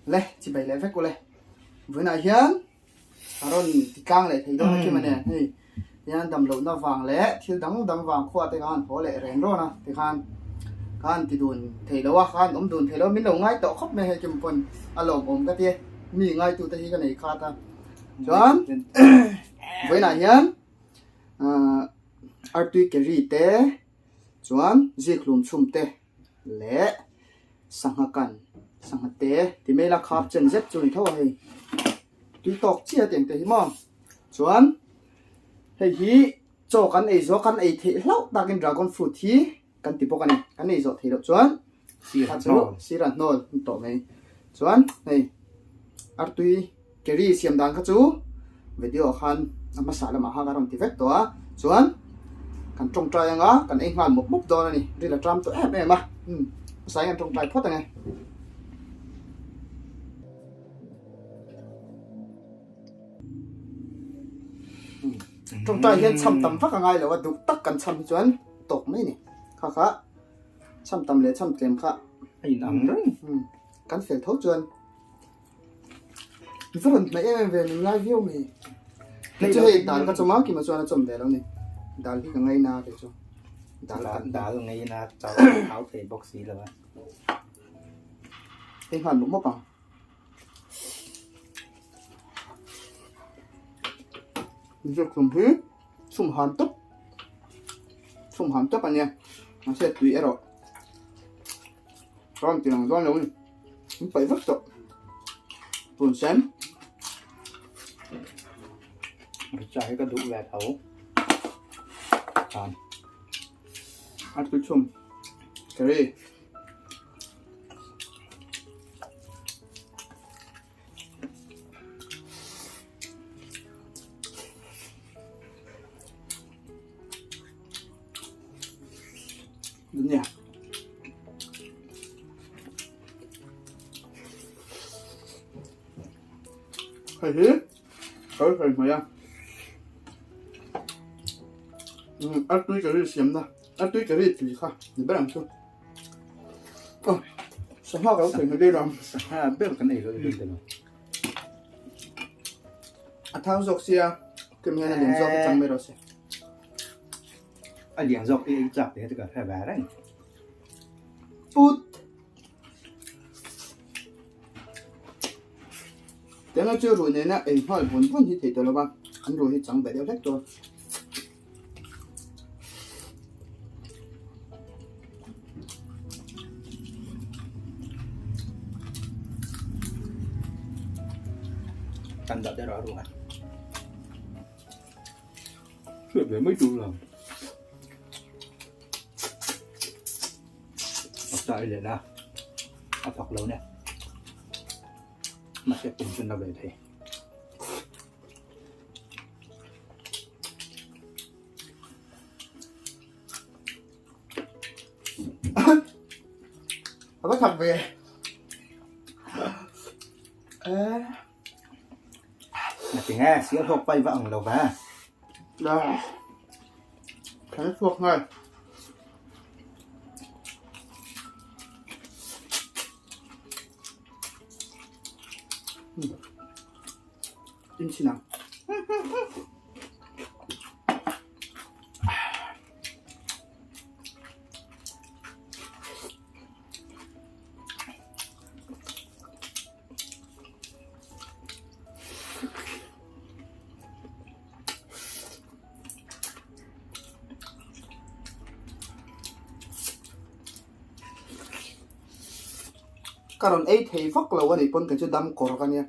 Le chibai leh vek ule. Vawiinah hian a rawn ti tlang leh thei dawn a kim a nia. Hei hian damlohna vang leh thil dang dang vang khua te khan haw leh reng rawn a tikhan khan ti dun thei lo a, khan awm dun thei lo a, min lo ngai tawh khawp mai hei kim pawn a lawmawm ka ti e. Mi ngaitute hi ka nei khat a. Chuan vawiinah hian ahh artui keri te chuan zikhlum chhum te leh sangha kan sangha te ti mai ila khap chen zet chu a ni tho a hei tui tawk chiah a tih ang te hi maw chuan hei hi chaw kan ei zawh kan ei theih hlauh takin dragon fruit hi kan ti bawk a ni kan ei zawh theih loh chuan kha chu sir a hnawl a ni tawh mai chuan hei artui Kerry siam dan kha chu video ah khan a hmasa lamah khan a rawn ti vek tawh a, chuan kan tawngtai anga kan ei nghal mawp mawp dawn a ni, ril a ṭam tawh em em a, umm hmasa hian kan tawngtai phawt ang e. Tawngtai hian chham tam vak a ngai lo a, duh tak kan chham hi chuan tawk mai a ni, kha kha chham tam leh chham tlem kha a inang reng, umm kan fel tho chuan. Va rawn hnaih em em ve min ngai viau mai. Hei chu hei dal ka chawm a kima chuan a chawm ve lo ni. Dal hi ka ngaina kei chu. Dal kan dal ngaina chau thau thei bawk si lo a. Hei nghal mawp mawp ang. Zirkhum hi chhum han tawp chhum han tawp a nia mahse tui erawh rawn ti ang dawn lo a ni. An paih vek tawh. Tun sen. Richa hi ka duh ve tho. Tan. A tui chhum. Curry. Dunia. Hei hi kal thei hmai a umm a tui curry siamna a tui curry tui kha ni ber ang chu aw sangha ka lo thei hmai daih lo sangha ber kan ei lo ni lo a thau zawk sia kem hian a lian zawk a chang mai rawh se a lian zawk i ei chak tih hi chu ka hre ve reng. Put. Tianga chu ruih nena ei nghal vun vun hi thei tawh lo va, an ruih hi chang ve deuh hlek tawh. Kan dah te rawh a ruh a. Hriat ve mai tur lo. A chai leh la, a fak lo nia. Mahse pum chu na ve thei. A va thak ve. Tinge sial hawk pai va ang lo va. La. Kan chhuak nghal. In chin ang. Ka rawn ei thei vak lo a nih pawn kei chu dam kawr ka nia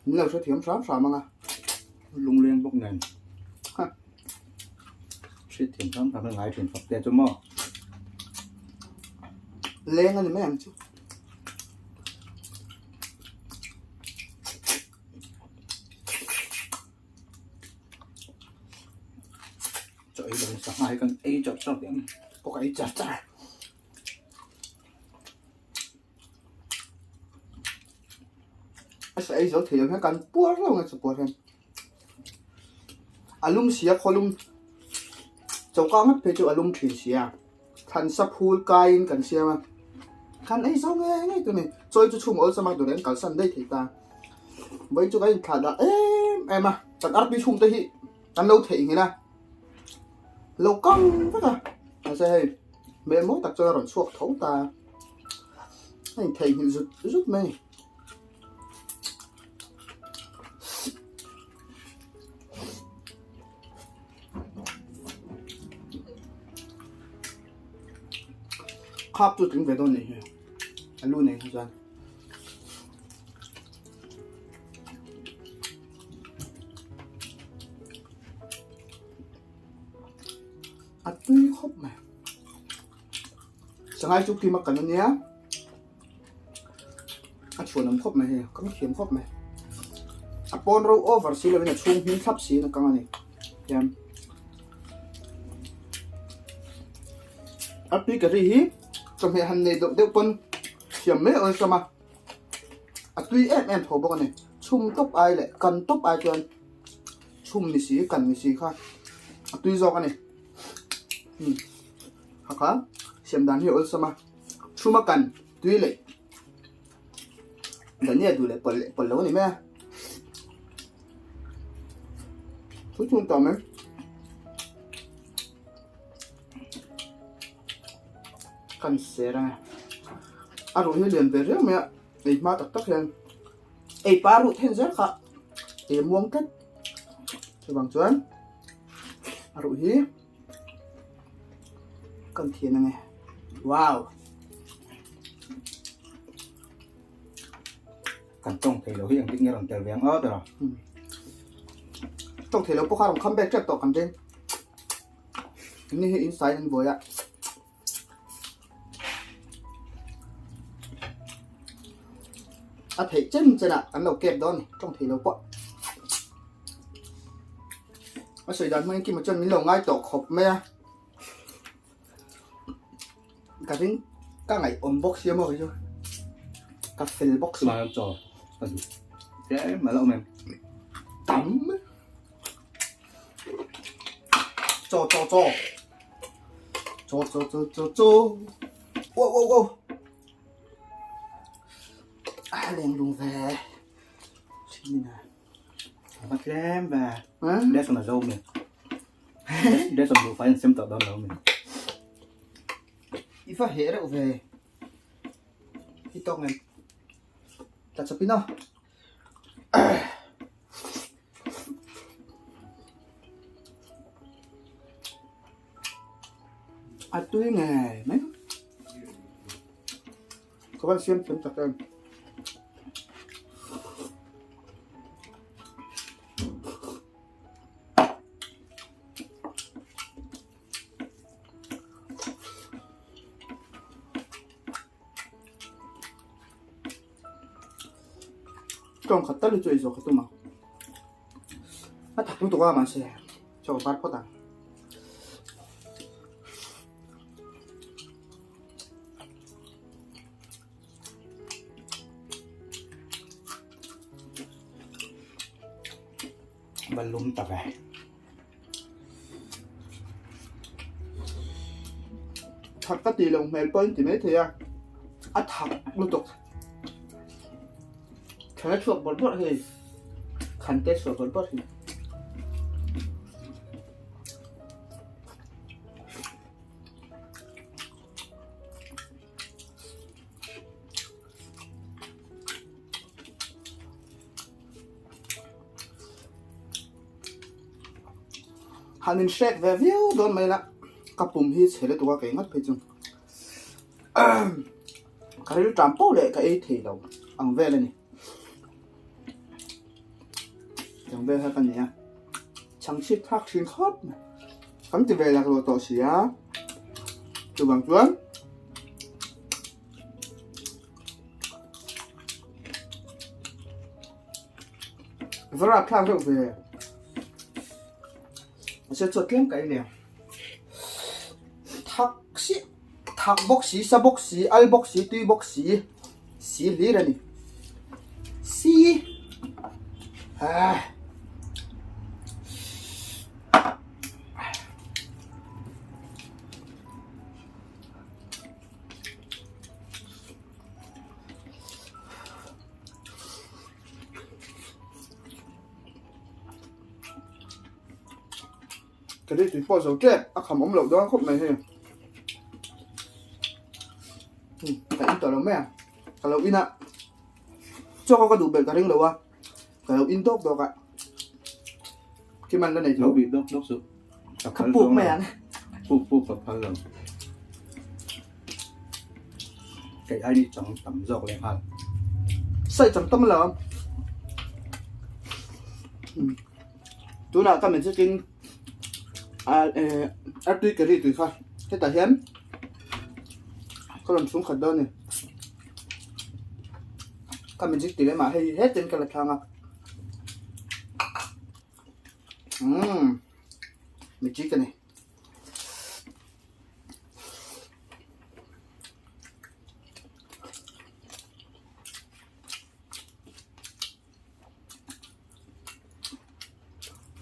min lo hrethiam hram hram ang a lungleng bawk nen hrethiam hram hram a ngai thin fak te chu maw leng a ni mai ang chu. Chaw ei lo sangha hi kan ei char char teh ang pawh ka ei char char a sa ei zo thei lo hian kan puar reuh ang a chawpuar hian a lum sia khawlum choka ngawt phei chu a lum thin sia. Thlan sa phul kaiin kan siam a. Khan ei zo ngei ngei tur a ni. Chawi chu chhung awlsam a dawrh an kalsan daih thei ta. Vawiin chu kan inthlah dah em em a, kan artui chhung te hi kan lo theihnghilh a, lo kang vek a, mahse hei hmel mawi tak chuan a rawn chhuak tho ta a, a intheihnghilh zut zut mai a ni. Khap chu tling ve dawn nih hi a lu nei kha chuan. A tui khawp mai. Sangai chu kim a kan ania. A chhuan awm khawp mai hei ka thiam khawp mai. A pawn ro over si lovin a chhung hmin thlap siin a kang a ni. Hian a tui curry hi chawhmeh han nei deuh deuh pawn siam mai awlsam a. A tui em em tho bawk a ni. Chhum tawp ai leh kan tawp ai chuan chhum ni si kan ni si kha a tui zawk a ni. Umm kha kha siam dan hi a awlsam a. Chhum a kan tui leh dhania duh leh pawlh leh pawlh lo a ni mai a. Tui chhung tawh mai. Kan ser ang e. A ruh hi lian ve riau mai a, ei hma tak tak hian ei pa ruh then zel kha ei a muang tlat. Chuvang chuan a ruh hi kan thian ang e. Wow! Kan tawng thei lo hi engtik nge rawn tel ve ang aw tawh. Tawng thei lo pawh kha rawn come back tep tawh kan ring. Ni hi inside an buai a. A theih chen chen ah kan lo kep dawn ni tawng thei lo pawh. A sawi dan hmangin Kima chuan min lo ngai tawh khawp mai a. Ka ring ka ngaihawm bawk sia maw kei chu. Ka fel bawk si. Chumah chaw ka duh tlem a la awm em. Tam. Chaw chaw chaw. Chaw chaw chaw chaw chaw. Wow wow wow. A leng lung ve. Thin a. Va tlem ve. Lesson a zo mi. Lesson duh fai an sem tawh dawn lo mi. I va heh reuh ve. I tawk ngem. Tla chawpin aw. A tui ngei mai. Ka van siam thiam tak em. Tawng khat tal hi chu ei zawh ka tum ang. A thak lutuk a mahse chaw bar phawt ang. Va lum ta ve. Thak ka tih loh hmel pawh in ti mai thei a, a thak lutuk. Thla chhuak bawrh bawrh hei, khan te chhuak bawrh bawrh hi. Han in hrek ve viau dawn mai la, ka pum hi chhe lutuk a kei ngawt phei chu. Ka rilṭam poh leh ka ei thei lo ang vel a ni. Ang vel kha ka ni a, chhangchhit thlak thin khawp mai. Kan ti ve laklawh tawh si a, chuvang chuan. Va rapthlak deuh ve. Mahse chuan tlem ka ei leh ang. Thak si thak bawk si sa bawk si al bawk si tui bawk si si hlir a ni. Si ah. Ka ri tui pawh zo tep a kham awm loh dawn khawp mai hei. Ka in tawh lo mai ang. Ka lo in a. Chaw ka duh belh ka ring lo a. Ka lo in dawk dawk a. Kim an la nei tho. Lo bih dawk dawk suh. Ka puk mai ang. Puk puk ka phal lo. Kei ai ni chang tam zawk leh nghal. Sai chang tam lo. Tunah ka magic in a tui curry tui kha hetah hian ka rawn chhung khat dawn a ni. Ka magic tih lemah hei hetin ka la thlang a. Umm magic a ni.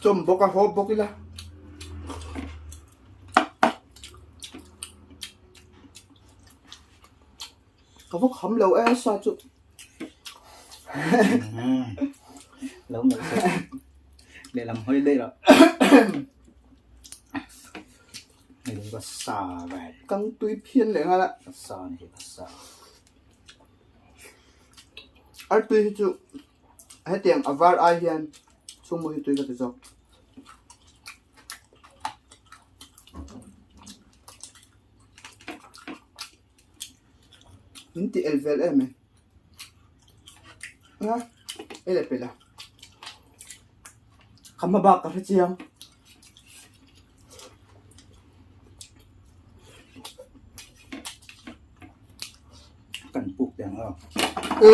Chawm bawk a haw bawk ila. Ka va kham lo e sa chu. Lo ngaih chu. Lehlam hawi daih loh. Hei ka sa ve. Kang tui phian leh nghal a. Ka sa ni hi ka sa. Artui hi chu hetiang a var ai hian chhungmu hi tui ka ti zawk. Min ti el vel em e. A ei leh pela. Ka hma bak ka hre chiang. Kan puk teh ang aw. E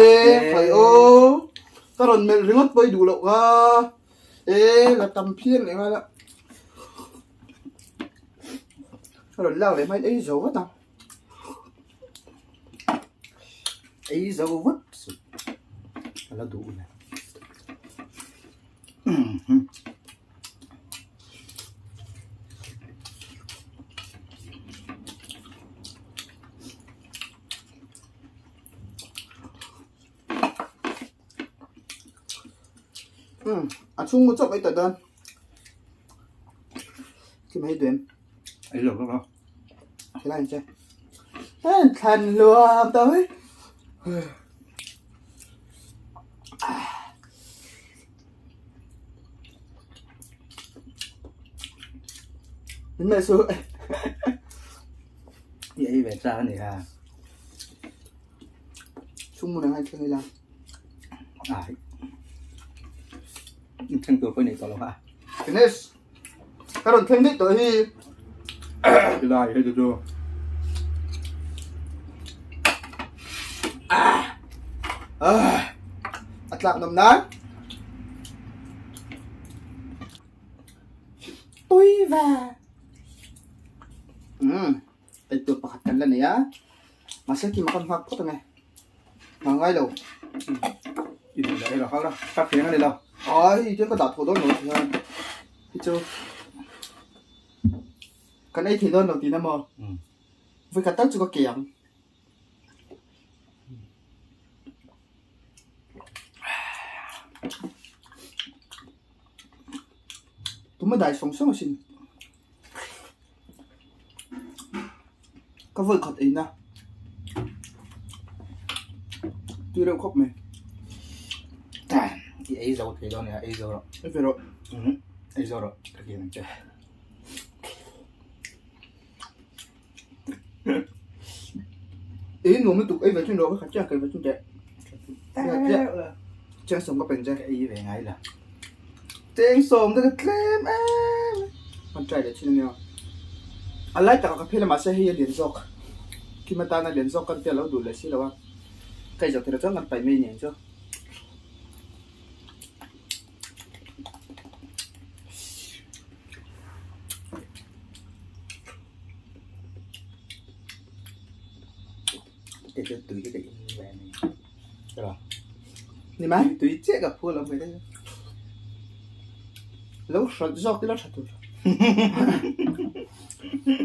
khai aw ka rawn melh ringawt pawh i duh loh kha e la tam phian leh nghal a ka rawn lak leh hmain ei zo vat ang. Ei zo vat suh ka la duh le. Umm a chhung mu chawp mai ta dawn khi mai duem ei lo lo Thế này chơi Thành luôn tới Đến mẹ xuống I ei ve chak a ni a. Chung mun ang hai thleng ila. Ai. Thleng tur pawh i nei tawh lo kha. Finish. Ka rawn thleng daih tawh hi. Tilai hei chu chu. A tlak nawm nan. Tui ve. Umm eitur pakhat kan la nei a. Mahse kima kan nghak phawt ange. Nghah ngai lo. I duh leh ei lo kha ka feng a ni lo. Ai hei chuan ka dah thawh dawn lo hian hi chu kan ei thei dawn lo tihna maw? Vawikhat tal chu ka ke ang. Tuma dai sawng sawng asin. Ka vawikhat eina tui reuh khawp mai. I ei zo thei dawn nia ei zo rawh. Ei ve rawh. Ei zo rawh ka kian ang che. Ei nuam lutuk ei ve thin rawh ka khat chiah ka ei ve thin teh. Cheng sawm ka pen che. Ka ei ve ngai la. Cheng sawm te ka tlem em. Kan try leh thin ania. A lai takah ka phel a mahse hei a lian zawk. Kim atana lian zawk kan tia lo duh leh si lo a. Ka izawh theih loh chuan kan paih mai aniang chu. Kei chu tui hi ka in ve a ni. Ni mai tui chiah ka phu lo mai daih a. Lo hrawlh zawk ila tha tur.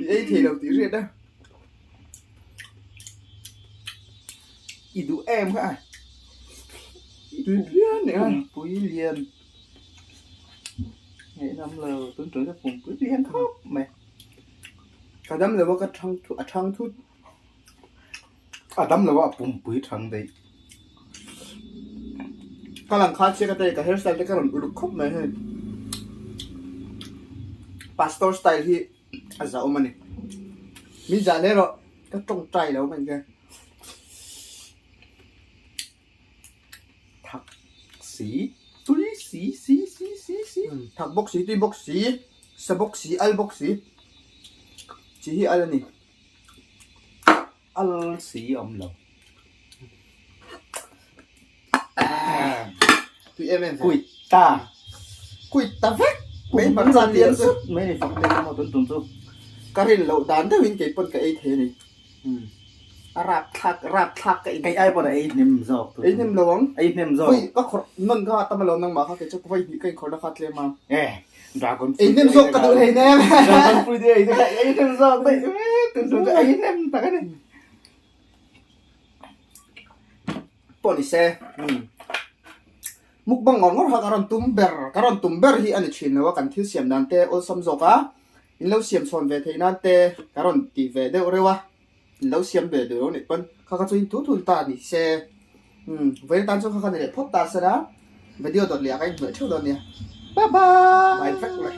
I ei thei lo tih hriat a. I duh em kha a. Tui phian nih a. Pui lian. Ngaihnawm lo, tun ṭul chu pumpui lian khawp mai. Ka dam lo a ka ṭhang a ṭhang thut. A dam lo a pumpui ṭhang daih. Ka lang kha chiah ka tei ka hairstyle te ka rawn uluk khawp mai hei. Pastor style hi a zah awm a ni. Min zah hle rawh ka tawngtai lo mai nge. Thak si, tui si si si si si. Thak bawk si, tui bawk si, sa bawk si, al bawk si. Chi hi al a ni. Al si a awm lo. Tui em em ve. Kuit ta. Kuit ta vek. Mai hmarcha lian zut. Mai ni fak deuh emaw tun tum chu. Ka rin loh dan deuhin kei pawn ka ei thei a ni. A rap thlak rap thlak ka in. Kei ai pawn a ei hnem zawk tu. Ei hnem lo ang. Ei hnem zawk. Voi ka khawrh nawn kha a tam alo nangmah kha kei chu voi hnih ka inkhawrh na kha tlem a. Eh dragon fruit. Ei hnem zawk ka duh hlei nem. Dragon fruit ei te kha ei hnem zawk daih tun tum chu ei hnem tak a ni. Pawh ni se mukbang ngawr ngawr kha ka rawn tum ber ka rawn tum ber hi a ni thin lo a kan thil siam dan te awlsam zawk a. In lo siam chhawn ve theih nan te ka rawn ti ve deuh reuh a, in lo siam ve duh lo nih pawn kha kha chu in thu thun ta ni se. Umm vawiin atan chuan kha kha ni leh phawt ta se la, video dawt leh ah ka inhnuai theuh dawn nia. Bye bye! Bye vek mai.